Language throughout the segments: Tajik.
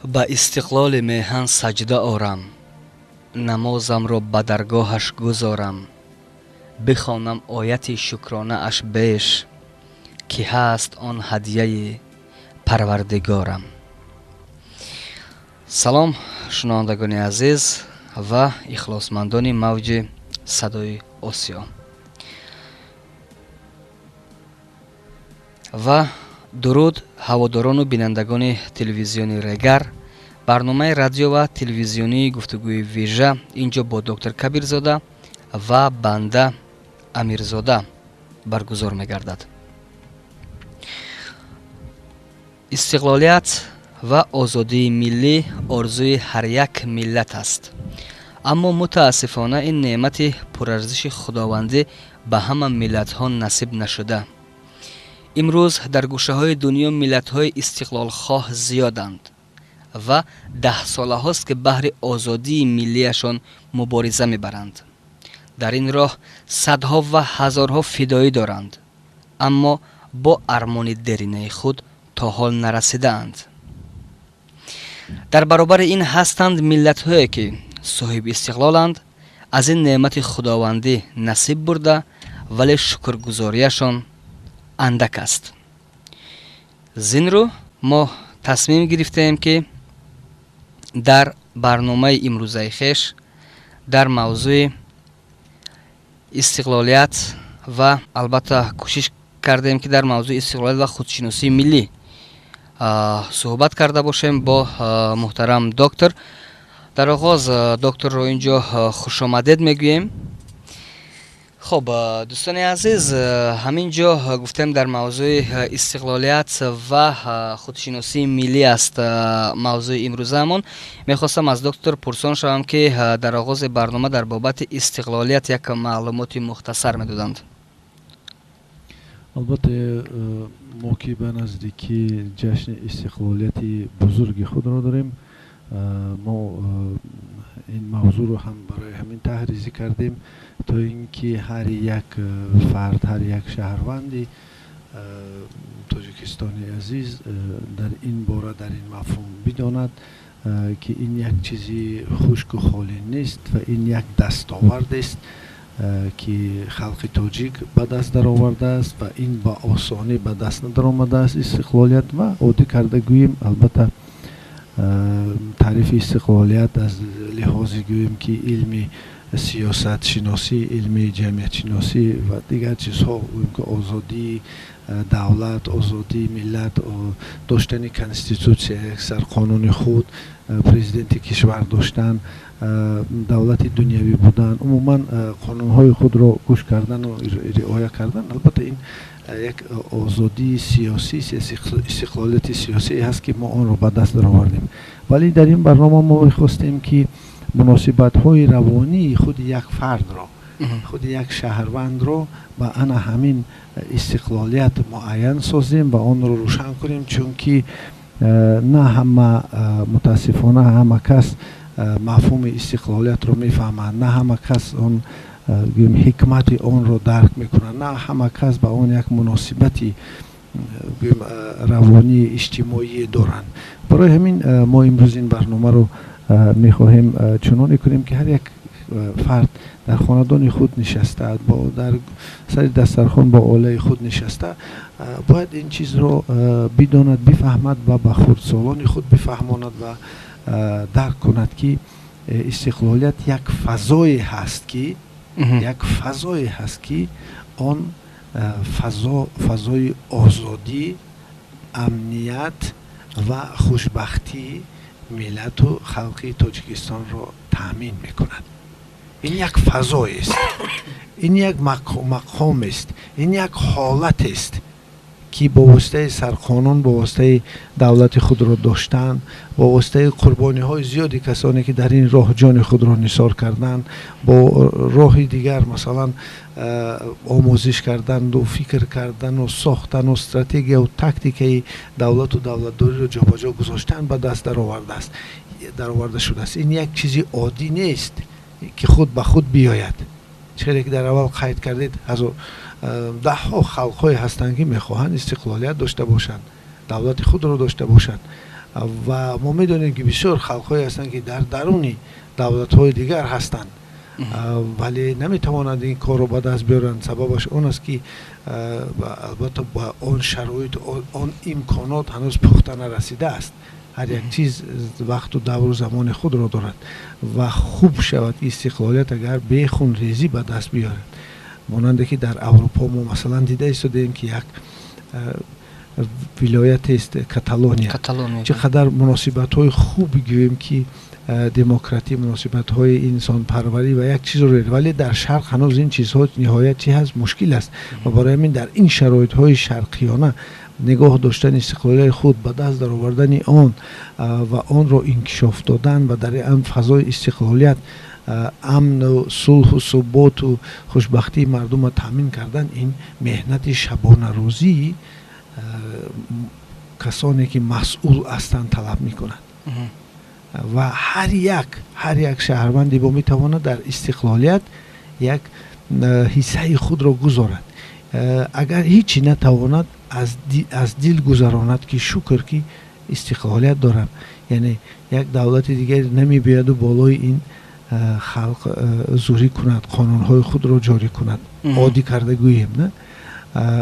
Ба истиқлоли меҳан саҷда орам, намозамро ба даргоҳаш гузорам, бихонам ояти шукронааш беш, ки ҳаст он ҳадияи парвардигорам. Салом, шунавандагони азиз ва ихлосмандони мавҷи садои Осиё. Ва дуруд ҳаводорону бинандагони телевизиони Регар, барномаи радио ва телевизионии гуфтугӯи вижа инҷо бо доктор Кабирзода ва банда Амирзода баргузор мегардад. Истиқлолият ва озодии миллӣ орзуи ҳар як миллат аст. Аммо мутаассифона ин неъмати пурарзиши худовандӣ ба ҳама миллатҳо насиб нашуда. Имрӯз дар гӯшаҳои дунё миллатҳои истиқлолхоҳ зиёданд ва даҳсолаҳост, ки баҳри озодии миллиашон мубориза мебаранд. Дар ин роҳ садҳо ва ҳазорҳо фидоӣ доранд, аммо бо армони деринаи худ то ҳол нарасидаанд. Дар баробари ин ҳастанд миллатҳое, ки соҳиби истиқлоланд, аз ин неъмати худовандӣ насиб бурда, вале шукргузориашон андак аст. Зин рӯ мо тасмим гирифтаем, ки дар барномаи имрӯзаи хеш дар мавзӯи истиқлолият ва албатта кӯшиш кардем, ки дар мавзӯи истиқлолият ва худшиносии миллӣ суҳбат карда бошем бо муҳтарам доктор. Дар оғоз докторро инҷо хушомадед мегӯем. Хуб, дӯстони азиз, ҳамин ҷо гуфтем, дар мавзӯи истиқлолият ва худшиносии миллӣ аст мавзӯи имрӯзаамон. Мехостам аз доктор пурсон шавам, ки дар оғози барнома дар бобати истиқлолият як маълумоти мухтасар медоданд. Албатта, мо ки ба наздикӣ ҷашни истиқлолияти бузурги худро дорем, мо ин мавзӯъро ҳам барои ҳамин таҳризӣ кардем, то ин ки ҳар як фард, ҳар як шаҳрванди Тоҷикистони азиз дар ин бора, дар ин мафҳум бидонад, ки ин як чизи хушку холӣ нест ва ин як дастовардест, ки халқи тоҷик ба даст даровардааст ва ин ба осонӣ ба даст надаромадааст истиқлолият. Ва оддӣ карда гӯем, албатта, таърифи истиқлолият аз лиҳози, гӯем, ки илми сиёсатшиносӣ, илми ҷамъиятшиносӣ ва дигар чизҳо, гӯем, ки озодии давлат, озодии миллат, доштани конститутсия, як сарқонуни худ, президенти кишвар доштан, давлати дунявӣ будан, умуман қонунҳои худро гӯш кардану риоя кардан, албатта, ин як озодии сиёсӣ, истиқлолияти сиёсие ҳаст, ки мо онро ба даст даровардем. Вале дар ин барнома мо мехостем, ки муносибатҳои равонии худи як фардро, худи як шаҳрвандро ба ана ҳамин истиқлолият муайян созем ва онро рӯшан кунем, чунки на ҳама, мутаассифона, ҳама кас мафҳуми истиқлолиятро мефаҳмад, на ҳама кас он, гӯем, ҳикмати онро дарк мекунад, на ҳама кас ба он як муносибати, гӯем, равонии иҷтимоие доранд. Барои ҳамин мо имрӯз ин барномаро мехоҳем чуноне кунем, ки ҳар як фард дар хонадони худ нишаста, бо дар сари дастархон бо оилаи худ нишаста, бояд ин чизро бидонад, бифаҳмад ва ба хурдсолони худ бифаҳмонад ва дарк кунад, ки истиқлолият як фазое ҳаст, ки як фазое ҳаст, ки он фазо фазои озодӣ, амният ва хушбахтии миллату халқи Тоҷикистонро таъмин мекунад. Ин як фазоест, ин як мақомест, ин як ҳолатест, ки бо воситаи сарқонун, бо воситаи давлати худро доштан, бо воситаи қурбониҳои зиёди касоне, ки дар ин роҳ ҷони худро нисор карданд, бо роҳи дигар, масалан, омӯзиш карданду фикр кардану сохтану стратегияву тактикаи давлату давлатдориро ҷобаҷо гузоштан ба даст даровардааст, дароварда шудааст. Ин як чизи оддӣ нест, ки худ ба худ биёяд. Чизе ки дар аввал қайд кардед, даҳҳо халқҳое ҳастанд, ки мехоҳанд истиқлолият дошта бошанд, давлати худро дошта бошанд. Ва мо медонем, ки бисёр халқҳое ҳастанд, ки дар даруни давлатҳои дигар ҳастанд, вале наметавонанд ин корро ба даст биёранд. Сабабаш он аст, ки албатта ба он шароит, он имконот ҳанӯз пухта нарасидааст. Ҳар як чиз вақту давру замони худро дорад ва хуб шавад истиқлолият, агар бехунрезӣ ба даст биёрад, монанде ки дар Аврупо мо, масалан, дида истодаем, ки як вилоятест, Каталония, чӣ қадар муносибатҳои хуб, гӯем ки демократӣ, муносибатҳои инсонпарварӣ ва як чизро, вале дар Шарқ ҳанӯз ин чизҳо ниҳоят чӣ ҳаст, мушкил аст. Ва барои ҳамин дар ин шароитҳои шарқиёна нигоҳ доштани истиқлолияти худ, ба даст даровардани он ва онро инкишоф додан ва дар ан фазои истиқлолият амну сулҳу суботу хушбахтии мардумро таъмин кардан, ин меҳнати шабонарӯзии касоне ки масъул ҳастанд талаб мекунад. Ва ҳар як шаҳрванди мо метавонад дар истиқлолият як ҳиссаи худро гузорад. Агар ҳичи натавонад, аз дил гузаронад, ки шукр, ки истиқлолият дорам, яъне як давлати дигар намебиёяду болои ин халқ зӯрӣ кунад, қонунҳои худро ҷорӣ кунад. Оддӣ карда гӯем, на,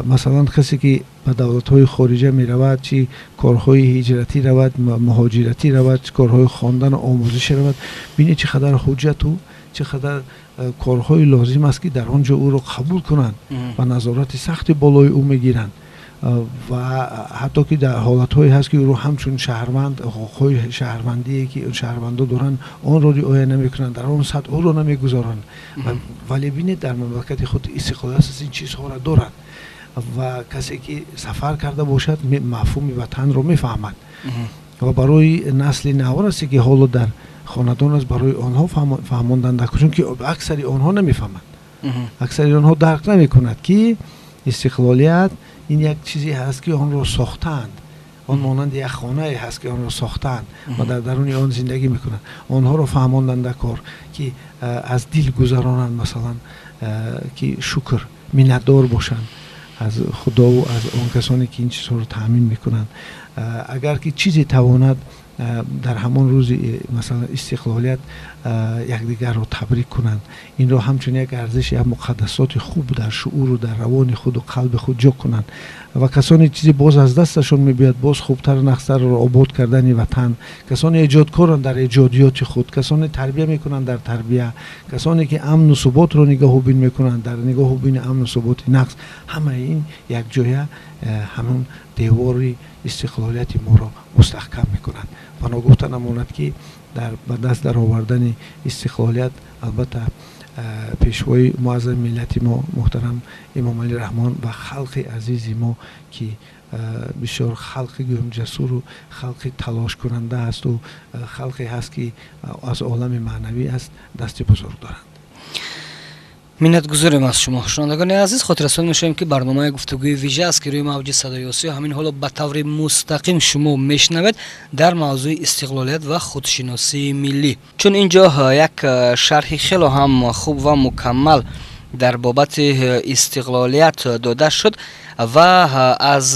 масалан, касе ки ба давлатҳои хориҷа меравад, чӣ корҳои ҳиҷратӣ равад, муҳоҷиратӣ равад, чӣ корҳои хондану омӯзишӣ равад, бинед, чӣ қадар ҳуҷҷату чӣ қадар корҳои лозим аст, ки дар он ҷо ӯро қабул кунанд ва назорати сахти болои ӯ мегиранд. Ва ҳатто ки дар ҳолатҳое ҳаст, ки ӯро ҳамчун шаҳрванд ҳуқуқҳои шаҳрвандие, ки шаҳрвандо доранд, онро риоя намекунанд, дар он сатҳ ӯро намегузоранд. Вале бинед, дар мамлакати худ истиқлолият аст, ин чизҳоро дорад. Ва касе ки сафар карда бошад, мафҳуми ватанро мефаҳмад. Ва барои насли наврасе, ки ҳоло дар хонадон аст, барои онҳо фаҳмондан, чунки аксари онҳо намефаҳманд, аксари онҳо дарк намекунад, ки истиқлолият ин як чизе ҳаст, ки онро сохтаанд, он монанди як хонае ҳаст, ки онро сохтаанд ва дар даруни он зиндагӣ мекунанд. Онҳоро фаҳмондан дар кор, ки аз дил гузаронанд, масалан, ки шукр, миннатдор бошанд аз Худову аз он касоне, ки ин чизҳоро таъмин мекунанд. Агар ки чизе тавонад, дар ҳамон рӯзи, масалан, истиқлолият якдигарро табрик кунанд, инро ҳамчун як арзиш, як муқаддасоти хуб дар шууру дар равони худу қалби худ ҷо кунанд. Ва касоне чизе боз аз дасташон мебиёяд, боз хубтар, нағзтарро обод кардани ватан, касоне эҷодкоранд дар эҷодиёти худ, касоне тарбия мекунанд дар тарбия, касоне ки амну суботро нигоҳубин мекунанд дар нигоҳубини амну суботи нағз, ҳамаи ин якҷоя ҳамон девори истиқлолияти моро мустаҳкам мекунад. Ва ногуфта намонад, ки дар ба даст даровардани истиқлолият, албатта, пешвои муаззами миллати мо муҳтарам Эмомалӣ Раҳмон ва халқи азизи мо, ки бисёр халқи гӯем ҷасуру халқи талошкунанда асту халқе ҳаст, ки аз олами маънавӣ аст, дасти бузург доранд. Миннатгузорем аз шумо. Шунавандагони азиз, хотиррасон мешавем, ки барномаи гуфтугӯи вижа аст, ки рӯи мавҷи Садои Осиё ҳамин ҳоло ба таври мустақим шумо мешунавед, дар мавзӯи истиқлолият ва худшиносии миллӣ. Чун ин ҷо як шарҳи хело ҳам хуб ва мукаммал дар бобати истиқлолият дода шуд ва аз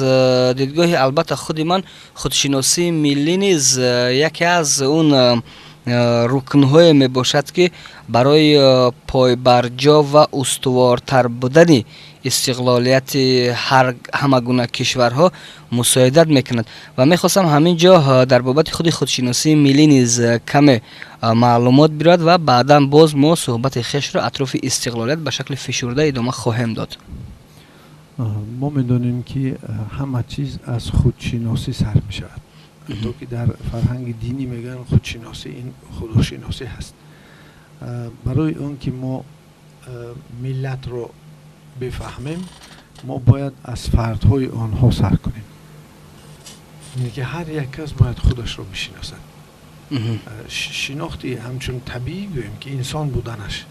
дидгоҳи, албатта, худи ман худшиносии миллӣ низ яке аз он рукнҳое мебошад, ки барои пойбарҷо ва устувортар будани истиқлолияти ҳама гуна кишварҳо мусоидат мекунад. Ва мехостам ҳамин ҷо дар бобати худи худшиносии миллӣ низ каме маълумот бирояд ва баъдан боз мо суҳбати хешро атрофи истиқлолият ба шакли фишурда идома хоҳем дод. Мо медонем, ки ҳама чиз аз худшиносӣ сар мешавад. Ҳатто ки дар фарҳанги динӣ мегӯянд, худшиносӣ ин худошиносӣ ҳаст. Барои он ки мо миллатро бифаҳмем, мо бояд аз фардҳои онҳо сар кунем, яъне ки ҳар як кас бояд худашро бишиносад. Шинохти ҳамчун табиӣ, гӯем ки инсон буданаш,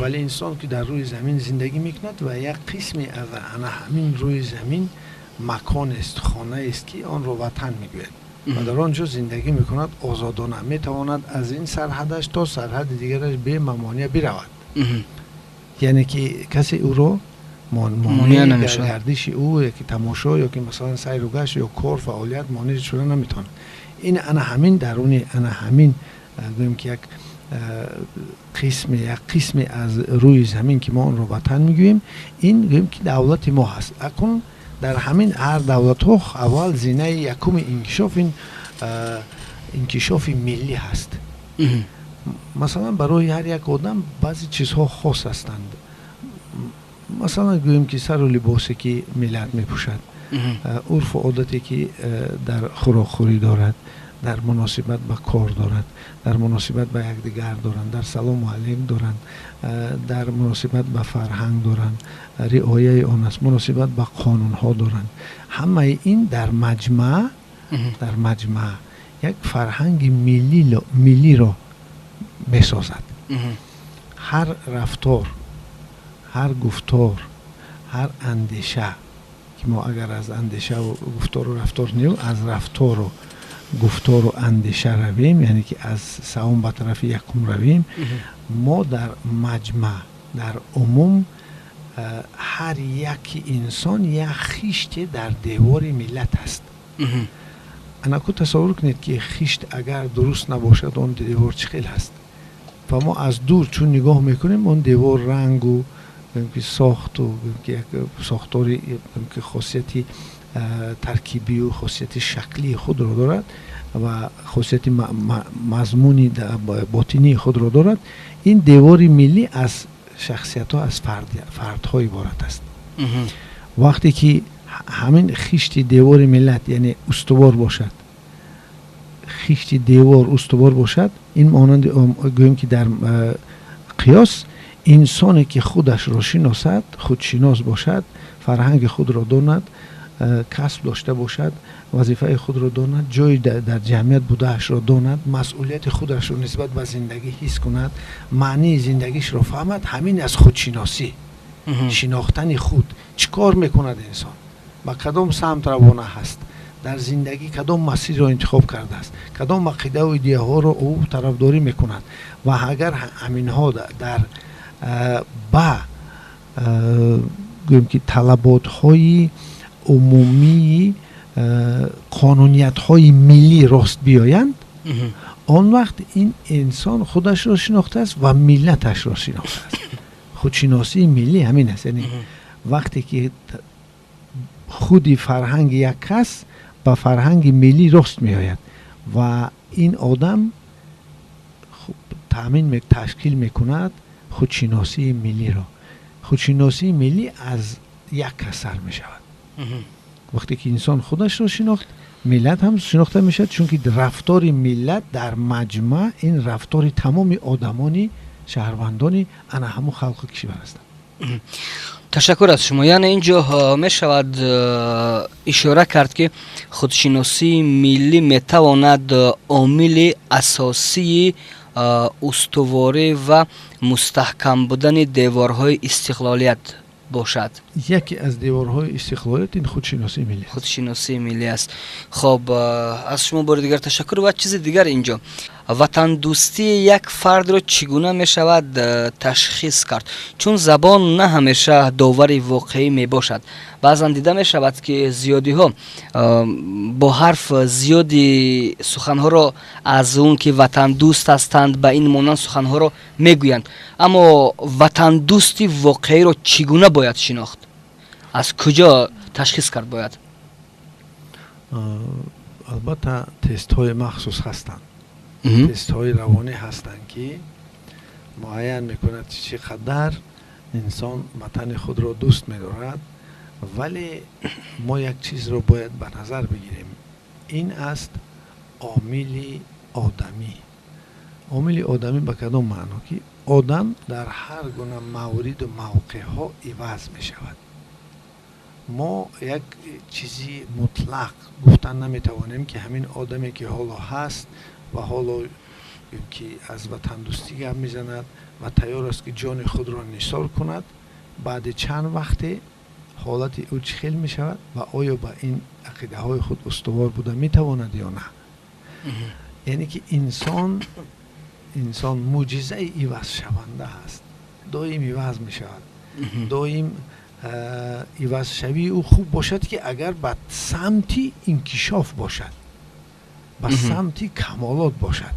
вале инсон ки дар рӯи замин зиндагӣ мекунад ва як қисме аз ана ҳамин рӯи замин маконест, хонаест, ки онро ватан мегӯяд ва дар он ҷо зиндагӣ мекунад, озодона метавонад аз ин сарҳадаш то сарҳади дигараш бемамония биравад, яъне ки касе ӯро монеъ гардиши ӯ яки тамошо ё ки, масалан, сайру гашт ё кор, фаъолият монеъ шуда наметавонад. Ин ана ҳамин даруни ана ҳамин гӯем ки як қисме аз рӯи замин ки мо онро ватан мегӯем, ин гӯем ки давлати мо ҳаст. Акнун дар ҳамин ҳар давлатҳо аввал зинаи якуми инкишоф ин инкишофи миллӣ ҳаст. Масалан, барои ҳар як одам баъзе чизҳо хос ҳастанд. Масалан, гӯем ки сару либосе ки миллат мепӯшад, урфу одате ки дар хӯрокхӯрӣ дорад, дар муносибат ба кор дорад, дар муносибат ба якдигар доранд, дар салому алейк доранд, дар муносибат ба фарҳанг доранд, риояи он аст, муносибат ба қонунҳо доранд. Ҳамаи ин дар маҷмаъ як фарҳанги миллиро месозад. Ҳар рафтор, ҳар гуфтор, ҳар андеша ки мо агар аз андешаву гуфтору рафтор не, аз рафтору гуфтору андеша равем, яъне ки аз савом ба тарафи якум равем, мо дар маҷмаъ, дар умум ҳар яки инсон як хиште дар девори миллат аст. Анаку тасаввур кунед ки хишт агар дуруст набошад, он девор чӣ хел ҳаст? Ва мо аз дур чун нигоҳ мекунем, он девор рангу ки сохту ки як сохтори ки хосияти таркибию хосияти шаклии худро дорад ва хосияти мазмуни ботинии худро дорад. Ин девори миллӣ аз шахсиятҳо, аз фардҳо иборат аст. Вақте ки ҳамин хишти девори миллат, яъне устувор бошад, хишти девор устувор бошад, ин монанди гӯем ки дар қиёс инсоне ки худашро шиносад, худшинос бошад, фарҳанги худро донад, касб дошта бошад, вазифаи худро донад, ҷои дар ҷамъият будаашро донад, масъулияти худашро нисбат ба зиндагӣ ҳис кунад, маънии зиндагишро фаҳмад, ҳамин аз худшиносӣ, шинохтани худ. Чӣ кор мекунад инсон, ба кадом самт равона ҳаст, дар зиндагӣ кадом масирро интихоб кардааст, кадом ақидаву идеяҳоро ӯ тарафдорӣ мекунад. Ва агар ҳаминҳо дар ба гӯем ки талаботҳои умумии қонуниятҳои миллӣ рост биёянд, он вақт ин инсон худашро шинохтааст ва миллаташро шинохтааст. Худшиносии миллӣ ҳамин аст. Яъне вақте ки худи фарҳанги як кас ба фарҳанги миллӣ рост меояд ва ин одам таъмин ташкил мекунад худшиносии миллиро. Худшиносии миллӣ аз як кас сар мешавад. Вақте ки инсон худашро шинохт, миллат ҳам шинохта мешавад, чунки рафтори миллат дар маҷмаъ ин рафтори тамоми одамони шаҳрвандони ана ҳамун халқу кишвар ҳастанд. Ташаккур аз шумо. Яъне ин ҷо мешавад ишора кард, ки худшиносии миллӣ метавонад омили асосии устуворӣ ва мустаҳкам будани деворҳои истиқлолият бошад. Яке аз деворҳои истиқлолият ин худшиносии миллӣ аст. Худшиносии миллӣ аст. Хоб, аз шумо бори дигар ташаккур. Ва чизи дигар инҷо, ватандӯстии як фардро чӣ гуна мешавад ташхис кард? Чун забон на ҳамеша довари воқеӣ мебошад. Баъзан дида мешавад, ки зиёдиҳо бо ҳарф зиёди суханҳоро аз он ки ватандӯст ҳастанд ба ин монанд суханҳоро мегӯянд, аммо ватандӯсти воқеиро чӣ гуна бояд шинохт? Аз куҷо ташхис кард бояд? Албатта тестҳои махсус ҳастанд, тестҳои равонӣ ҳастанд, ки муайян мекунад чӣ қадар инсон ватани худро дӯст медорад. Вале мо як чизро бояд ба назар бигирем. Ин аст омили одамӣ. Омили одамӣ ба кадом маъно? Ки одам дар ҳар гуна мавриду мавқеъҳо иваз мешавад. Мо як чизи мутлақ гуфтан наметавонем, ки ҳамин одаме ки ҳоло ҳаст ва ҳоло ки аз ватандӯстӣ гап мезанад ва тайёр аст ки ҷони худро нисор кунад, баъди чанд вақте ҳолати ӯ чӣ хел мешавад ва оё ба ин ақидаҳои худ устувор буда метавонад ё на. Яъне ки инсон мӯъҷизаи ивазшаванда аст, доим иваз мешавад. Доим ивазшавии ӯ хуб бошад, ки агар ба самти инкишоф бошад. ба самти камолот бошад.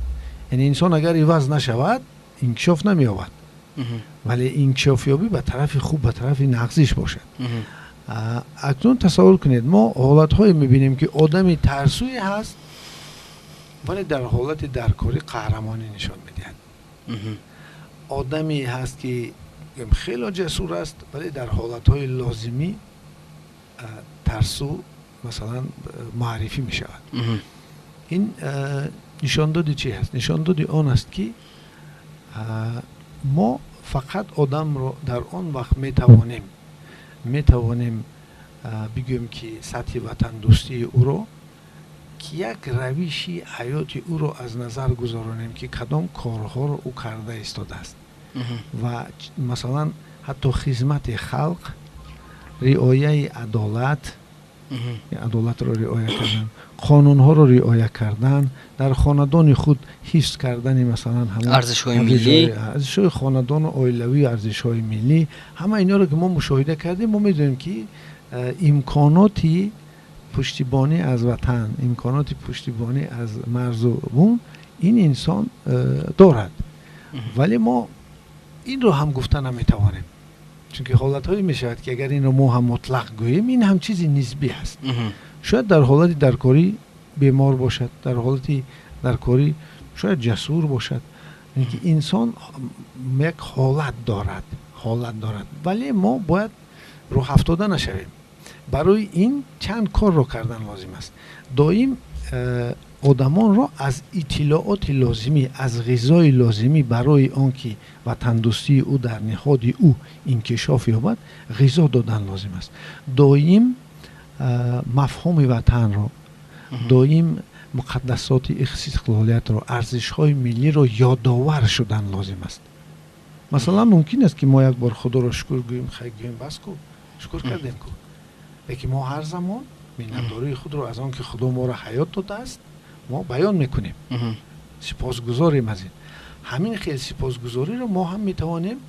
Яъне инсон агар иваз нашавад, инкишоф намеёбад, вале инкишофёбӣ ба тарафи хуб, ба тарафи нағзиш бошад. Акнун тасаввур кунед, мо ҳолатҳое мебинем, ки одами тарсуе ҳаст, вале дар ҳолати даркорӣ қаҳрамонӣ нишон медиҳад. Одаме ҳаст, ки хело ҷасур аст, вале дар ҳолатҳои лозимӣ тарсу масалан муаррифӣ мешавад. Ин нишондоди чӣ ҳаст? Нишондоди он аст, ки мо фақат одамро дар он вақт метавонем бигӯем, ки сатҳи ватандӯстии ӯро, ки як равиши ҳаёти ӯро аз назар гузаронем, ки кадом корҳоро ӯ карда истодааст ва масалан ҳатто хизмати халқ, риояи адолат, адолатро риоя кардан, қонунҳоро риоя кардан, дар хонадони худ ҳифз кардани масалан арзишҳои миллӣ, арзишҳои хонадону оилавӣ, арзишҳои миллӣ, ҳама инҳоро ки мо мушоҳида кардем, мо медонем, ки имконоти пуштибонӣ аз ватан, имконоти пуштибонӣ аз марзу бум ин инсон дорад. Вале мо инро ҳам гуфта наметавонем, чунки ҳолатҳое мешавад, ки агар инро мо ҳам мутлақ гӯем, ин ҳам чизи нисбӣ ҳаст. Шояд дар ҳолати даркорӣ бемор бошад, дар ҳолати даркорӣ шояд ҷасур бошад. Ки инсон як ҳолат дорад, ҳолат дорад, вале мо бояд рӯҳафтода нашавем. Барои ин чанд корро кардан лозим аст. Доим одамонро аз иттилооти лозимӣ, аз ғизои лозимӣ барои он ки ватандӯстии ӯ дар ниҳоди ӯ инкишоф ёбад, ғизо додан лозим аст. Доим мафҳуми ватанро, доим муқаддасоти истиқлолиятро, арзишҳои миллиро ёдовар шудан лозим аст. Масалан, мумкин аст, ки мо як бор Худоро шукр гӯем, хай гӯем, бас ку, шукр кардем ку, лекин мо ҳар замон миннатдории худро аз он ки Худо моро ҳаёт додааст, мо баён мекунем, сипосгузорем аз ин. Ҳамин хел сипосгузориро мо ҳам метавонем,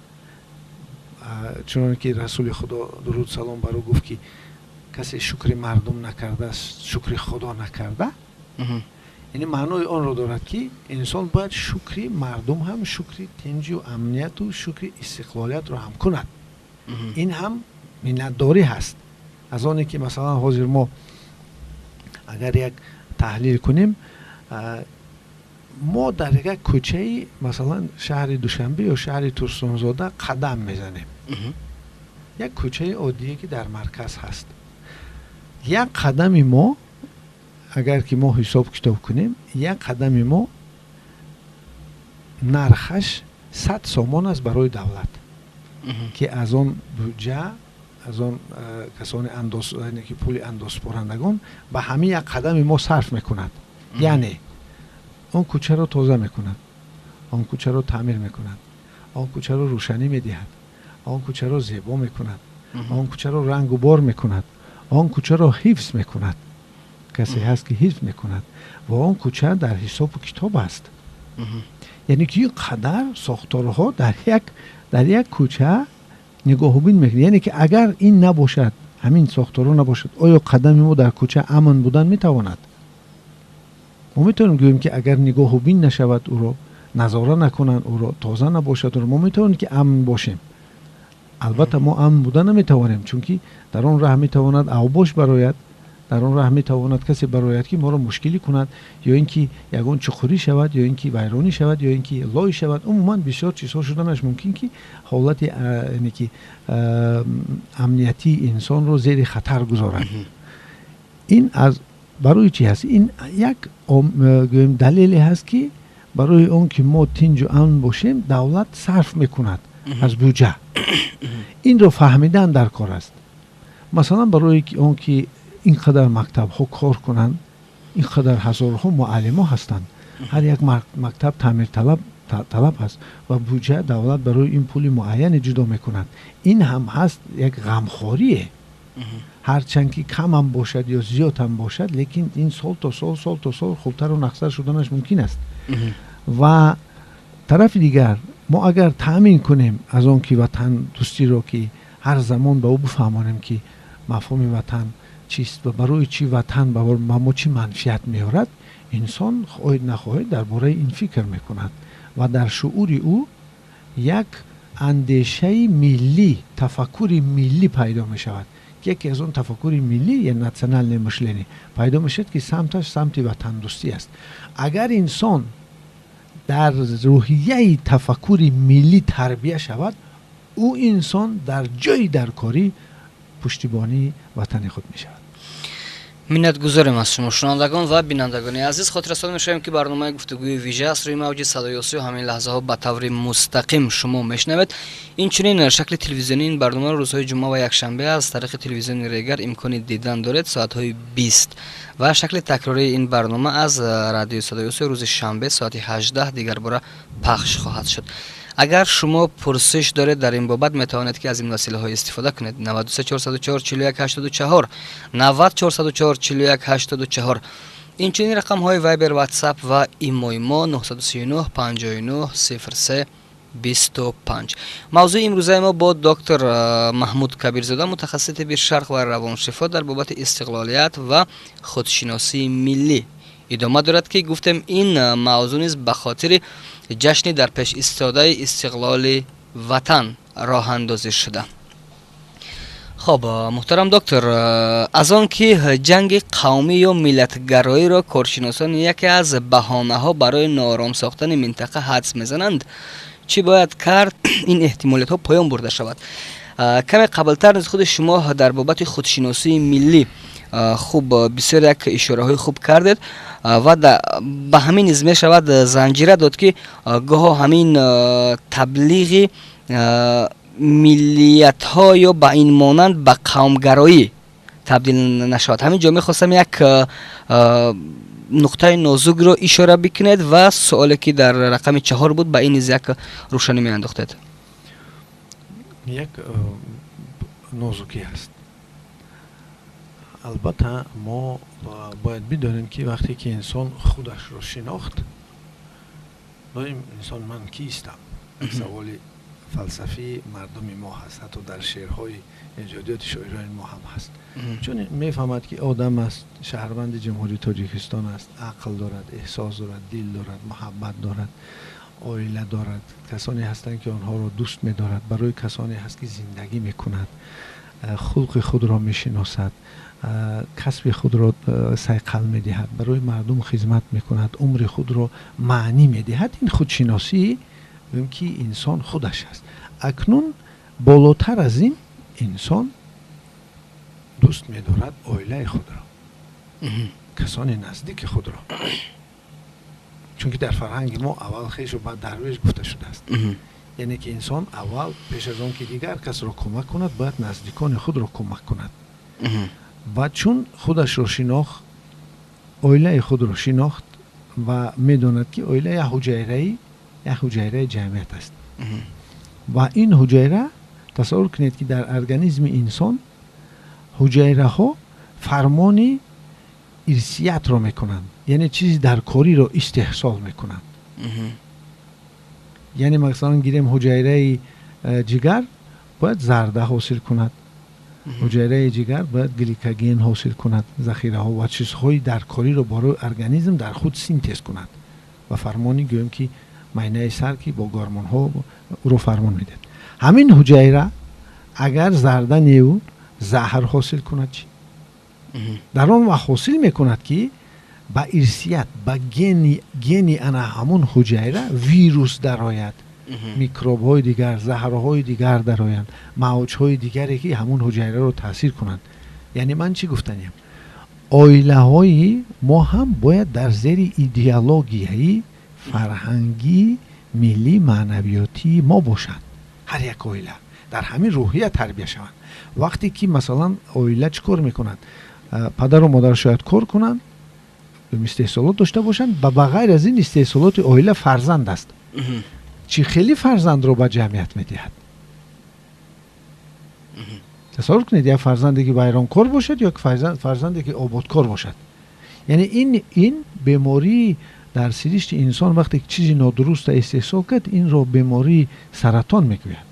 чуноне ки Расули Худо, дуруд салом бар ӯ, гуфт, ки касе шукри мардум накарда, шукри Худо накарда. Яъне маънои онро дорад, ки инсон бояд шукри мардум ҳам, шукри тинҷу амнияту шукри истиқлолиятро ҳам кунад. Ин ҳам миннатдорӣ ҳаст аз оне ки масалан ҳозир мо агар як таҳлил кунем, мо дар як кӯчаи масалан шаҳри Душанбе ё шаҳри Турсунзода қадам мезанем, як кӯчаи оддие, ки дар марказ ҳаст. Як қадами мо, агар ки мо ҳисоб китоб кунем, як қадами мо нархаш 100 сомон аст барои давлат, ки аз он буҷа, аз он касони андоз, ки пули андозспорандагон ба ҳамин як қадами мо сарф мекунад. Яъне он кӯчаро тоза мекунад, он кӯчаро таъмир мекунад, он кӯчаро рӯшанӣ медиҳад, он кӯчаро зебо мекунад, он кӯчаро рангу бор мекунад, он кӯчаро ҳифз мекунад, касе ҳаст, ки ҳифз мекунад, ва он кӯча дар ҳисобу китоб аст. Яъне ки ин қадар сохторҳо дар як кӯча нигоҳубин мекунад. Яъне ки агар ин набошад, ҳамин сохторҳо набошад, оё қадами мо дар кӯча амн будан метавонад? Мо метавонем гӯем, ки агар нигоҳубин нашавад, ӯро назора накунанд, ӯро тоза набошад, ӯро мо метавонем, ки амн бошем? Албатта, мо амн буда наметавонем, чунки дар он раҳ метавонад авбош барояд, дар он раҳ метавонад касе барояд, ки моро мушкилӣ кунад, ё ин ки ягон чуқурӣ шавад, ё ин ки вайронӣ шавад, ё ин ки лой шавад. Умуман бисёр чизҳо шуданаш мумкин, ки ҳолати яъне ки амниятии инсонро зери хатар гузорад. Ин аз барои чӣ ҳаст? Ин як, гӯем, далеле ҳаст, ки барои он ки мо тинҷу амн бошем, давлат сарф мекунад аз буҷа. Инро фаҳмидан дар кор аст. Масалан, барои он ки ин қадар мактабҳо кор кунанд, ин қадар ҳазорҳо муаллимо ҳастанд, ҳар як мактаб таъмирталаб талаб ҳаст ва буҷа давлат барои ин пули муайяне ҷудо мекунад. Ин ҳам ҳаст як ғамхорие, ҳарчанд ки камам бошад ё зиёдам бошад, лекин ин сол то сол, сол то сол хубтару нақстар шуданаш мумкин аст. Ва тарафи дигар, мо агар таъмин кунем аз он ки ватандӯстиро, ки ҳар замон ба ӯ бифаҳмонем, ки мафҳуми ватан чист ва барои чӣ ватан ба мо чӣ манфиат меорад. Инсон хоҳед нахоҳед дар бораи ин фикр мекунад ва дар шуури ӯ як андешаи миллӣ, тафаккури миллӣ пайдо мешавад. Яке аз он тафаккури миллӣ я национальное мышление пайдо мешавад, ки самташ самти ватандӯстӣ аст. Агар инсон дар рӯҳияи тафаккури миллӣ тарбия шавад, ӯ инсон дар ҷои даркорӣ пуштибонии ватани худ мешавад. Миннатгузорем аз шумо, шунавандагон ва бинандагони азиз. Хотиррасон мешавем, ки барномаи гуфтугӯи вижа аст рӯи мавҷи Садои Осиё. Ҳамин лаҳзаҳо ба таври мустақим шумо мешунавед. Инчунин шакли телевизионии ин барномаро рӯзҳои ҷумъа ва якшанбе аз тариқи телевизиони Регар имкони дидан доред соатҳои 20 ва шакли такрории ин барнома аз радиои Садои Осиё рӯзи шанбе соати 18 дигарбора пахш хоҳад шуд. Агар шумо пурсиш доред дар ин бобат, метавонед, ки аз ин василаҳо истифода кунед: 93 404 41 84, 90 404 41 84. Инчунин рақамҳои Вайбер, Ватсап ва Имои мо 939 59 03 25. Мавзӯи имрӯзаи мо бо доктор Маҳмуд Кабирзода, мутахассиси тибби шарқ ва равоншифо, дар бобати истиқлолият ва худшиносии миллӣ идома дорад, ки гуфтем, ин мавзӯъ низ ба хотири ҷашни дар пеш истодаи истиқлоли ватан роҳандозӣ шуда. Хоб, муҳтарам доктор, аз он ки ҷанги қавмӣ ё миллатгароиро коршиносон яке аз баҳонаҳо барои ноором сохтани минтақа ҳадс мезананд, чӣ бояд кард, ин эҳтимолиятҳо поён бурда шавад? Каме қаблтар низ худи шумо дар бобати худшиносии миллӣ хуб, бисёр як ишораҳои хуб кардед ва ба ҳамин низ мешавад занҷира дод, ки гоҳо ҳамин таблиғи миллиятҳо ё ба ин монанд ба қавмгароӣ табдил нашавад. Ҳамин ҷо мехостам як нуқтаи нозукро ишора бикунед ва суоле, ки дар рақами чаҳор буд, ба ин низ як рӯшанӣ меандохтед. Як нозукӣ ҳаст. Албатта, мо бояд бидонем, ки вақте ки инсон худашро шинохт, доим инсон «ман кистам?» як саволи фалсафии мардуми мо ҳаст, ҳатто дар шеърҳои эҷодиёти шоирони мо ҳам ҳаст. Чун мефаҳмад, ки одам аст, шаҳрванди Ҷумҳурии Тоҷикистон аст, ақл дорад, эҳсос дорад, дил дорад, муҳаббат дорад, оила дорад, касоне ҳастанд, ки онҳоро дӯст медорад, барои касоне ҳаст, ки зиндагӣ мекунад, хулқи худро мешиносад, касби худро сайқал медиҳад, барои мардум хизмат мекунад, умри худро маънӣ медиҳад. Ин худшиносӣ, ки инсон худаш аст. Акнун болотар аз ин инсон дӯст медорад оилаи худро, касони наздики худро, чунки дар фарҳанги мо аввал хешу, баъд дарвеш гуфта шудааст. Яъне ки инсон аввал, пеш аз он ки дигар касро кӯмак кунад, бояд наздикони худро кӯмак кунад. Ва чун худашро шинохт, оилаи худро шинохт ва медонад, ки оила як ҳуҷайраи ҷамъият аст. Ва ин ҳуҷайра, тасаввур кунед, ки дар организми инсон ҳуҷайраҳо фармони ирсиятро мекунанд, яъне чизи даркориро истеҳсол мекунанд. Яъне, масалан, гирем, ҳуҷайраи ҷигар бояд зарда ҳосил кунад, ҳуҷайраи ҷигар бояд гликоген ҳосил кунад, захираҳо ва чизҳои даркориро барои организм дар худ синтез кунад ва фармони, гӯем ки, майнаи сар, ки бо гормонҳо ӯро фармон медиҳад. Ҳамин ҳуҷайра агар зарда неу заҳр ҳосил кунад, чӣ? Дар он вақт ҳосил мекунад, ки ба ирсият, ба гени ана ҳамун ҳуҷайра вирус дарояд, микробҳои дигар, заҳрҳои дигар дароянд, мавҷҳои дигаре, ки ҳамун ҳуҷайраро таъсир кунанд. Яъне ман чӣ гуфтанем? Оилаҳои мо ҳам бояд дар зери идеологияи фарҳангӣ, миллӣ, маънавиётии мо бошанд. Ҳар як оила дар ҳамин рӯҳия тарбия шаванд. Вақте ки, масалан, оила чӣ кор мекунад? Падару модар шояд кор кунанд, истеҳсолот дошта бошанд ва ба ғайр аз ин истеҳсолоти оила фарзанд аст. Чӣ хеле фарзандро ба ҷамъият медиҳад? Тасаввур кунед, як фарзанде, ки вайронкор бошад, ё фарзанде, ки ободкор бошад. Яъне ин бемории дар сиришти инсон, вақте ки чизи нодуруста истеҳсол кард, инро бемории саратон мегӯяд.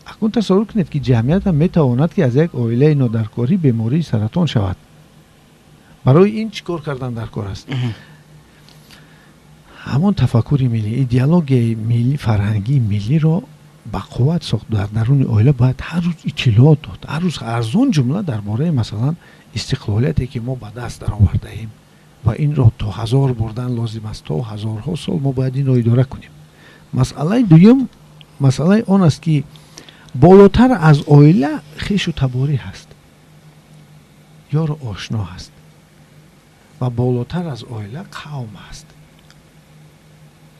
Акнун тасаввур кунед, ки ҷамъият ҳам метавонад, ки аз як оилаи нодаркорӣ бемории саратон шавад. Барои ин чӣ кор кардан дар кор аст? Ҳамон тафаккури миллӣ, идеологияи миллӣ, фарҳангии миллиро ба қувват сохт. Дар даруни оила бояд ҳар рӯз иттилоот дод, ҳар рӯз, аз он ҷумла дар бораи, масалан, истиқлолияте, ки мо ба даст даровардаем ва инро то ҳазор бурдан лозим аст, то ҳазорҳо сол мо бояд инро идора кунем. Масъалаи дуюм, масъалаи он аст, ки болотар аз оила хешу таборӣ ҳаст, ёру ошно ҳаст ва болотар аз оила қавм ҳаст,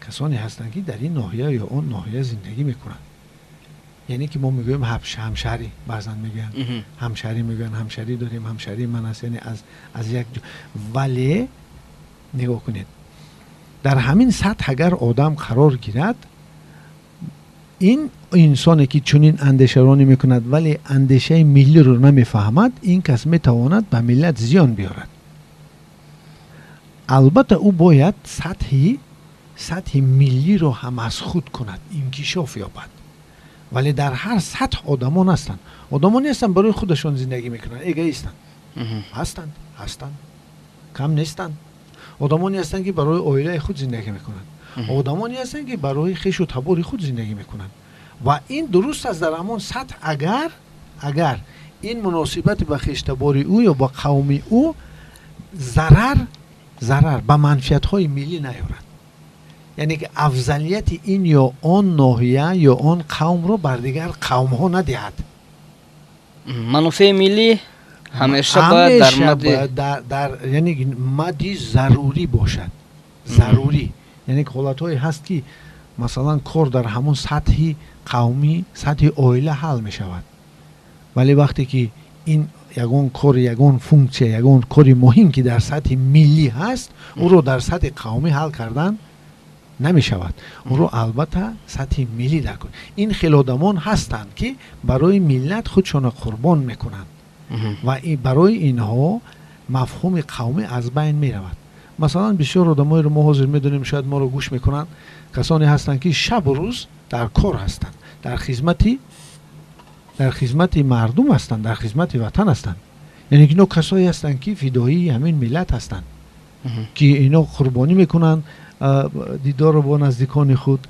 касоне ҳастанд, ки дар ин ноҳия ё он ноҳия зиндагӣ мекунанд. Яъне ки мо мегӯем ҳамшаҳрӣ, баъзан мегӯянд ҳамшаҳрӣ, мегӯянд ҳамшаҳрӣ дорем, ҳамшаҳрии ман аст, яъне аз як. Вале нигоҳ кунед, дар ҳамин сатҳ агар одам қарор гирад, ин инсоне, ки чунин андешаронӣ мекунад, вале андешаи миллиро намефаҳмад, ин кас метавонад ба миллат зиён биёрад. Албатта, ӯ бояд сатҳи миллиро ҳам аз худ кунад, инкишоф ёбад. Вале дар ҳар сатҳ одамон ҳастанд, одамоне ҳастанд, барои худашон зиндагӣ мекунанд, эгоистанд ҳастанд, ҳастанд, кам нестанд. Одамоне ҳастанд, ки барои оилаи худ зиндагӣ мекунанд, одамоне ҳастанд, ки барои хешу табори худ зиндагӣ мекунанд. Ва ин дуруст аст дар ҳамон сатҳ, агар ин муносибати ба хештабори ӯ ё ба қавми ӯ зарар ба манфиатҳои миллӣ наёрад, яъне ки афзалияти ин ё он ноҳия ё он қавмро бар дигар қавмҳо надиҳад. Манфиати миллӣ ҳамеша бояд дар мади дар, яъне мади зарурӣ бошад, зарурӣ. Яъне ҳолатҳое ҳаст, ки масалан кор дар ҳамон сатҳи қавмӣ, сатҳи оила ҳал мешавад, вале вақте ки ин ягон кор, ягон функсия, ягон кори муҳим, ки дар сатҳи миллӣ ҳаст, ӯро дар сатҳи қавмӣ ҳал кардан намешавад, ӯро албатта сатҳи миллӣ даркор. Ин хел одамон ҳастанд, ки барои миллат худшонро қурбон мекунанд ва барои инҳо мафҳуми қавмӣ аз байн меравад. Масалан, бисёр одамоеро мо ҳозир медонем, шояд моро гӯш мекунанд, касоне ҳастанд, ки шабу рӯз дар кор ҳастанд, дар хизмати мардум ҳастанд, дар хизмати ватан ҳастанд. Яъне ки ино касое ҳастанд, ки фидоии ҳамин миллат ҳастанд, ки ино қурбонӣ мекунанд дидорро бо наздикони худ.